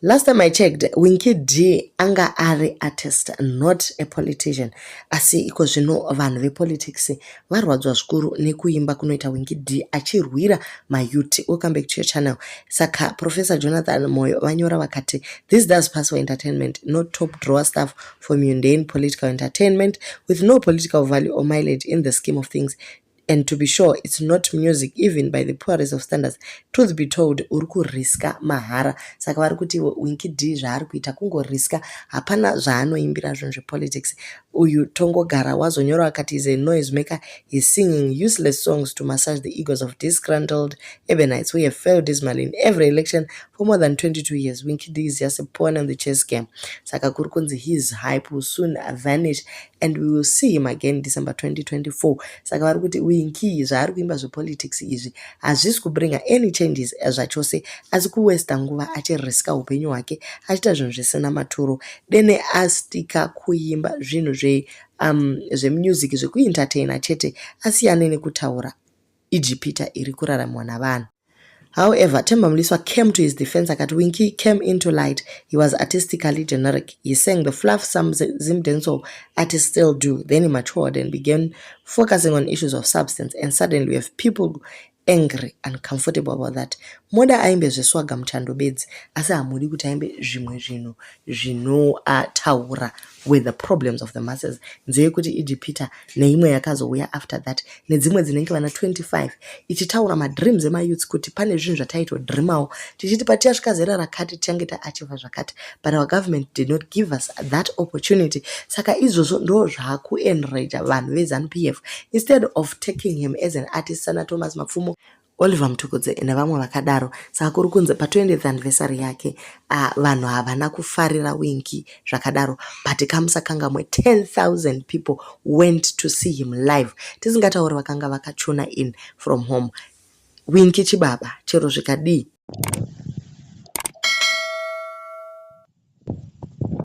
Last time I checked, Winky D anga ari artist, not a politician. Asi iko zvino vanhu vepolitics varwadzwa zvikuru nekuimba kunoita Winky D achirwira mayouth. Welcome back to your channel. Saka Professor Jonathan Moyo vanyora vakati, "This does pass for entertainment, not top drawer stuff for mundane political entertainment with no political value or mileage in the scheme of things. And to be sure, it's not music even by the poorest of standards. Truth be told, uri kuriska mahara." Saka vari kuti Winky D zvaari kuita kungoriska, hapana zvaanoimbira zvinhu zvepolitics. Uyu Tongogara wazonyora akati, "Is a noise maker. He's singing useless songs to massage the egos of disgruntled urbanites who have failed dismally in every election for more than 22 years. Winky D is just a pawn on the chess game." Saka kuri kunzi his hype will soon vanish and we will see him again December 2024. Saka vari kuti Winky zvaari kuimba zvepolitics izvi hazvisi kubringa any changes zvachose, asi kuwesta nguva achiriska upenyu hwake achiita zvinhu zvisina maturo. Dene astika kuimba zvinhu zvemusic zvekuentertaina chete, asiyane nekutaura Ijipita iri kuraramiwa navanhu. However, Temba Mliswa came to his defense akati, "Winky came into light. He was artistically generic. He sang the fluff some Zim dancehall artists still do. Then he matured and began focusing on issues of substance. And suddenly we have people angry, uncomfortable about that. Moda aimbe zveswaga muchando bedzi, asi hamudi kuti aimbe zvimwe zvinhu zvinotaura with the problems of the masses." Nziyo yekuti Ijipita neimwe yakazouya after that nedzimwe dzinenge vana 25 ichitaura madreams emayouths, kuti pane zvinhu zvataitodreamawo tichiti patichasvika zera rakati tichange taachieva zvakati, but our government did not give us that opportunity. Saka izvozvo ndo zvaakuenrager vanhu veZANU PF instead of taking him as an artist, sana Thomas Mapfumo, Oliver Mtukudzi nevamwe vakadaro. Saka kuri kunzi pa20th anniversary yake vanhu havana kufarira Winky zvakadaro, but kamusakangamwe 10,000 people went to see him live, tisingatauri vakanga vakatuna in from home. Winky chibaba chero zvikadii.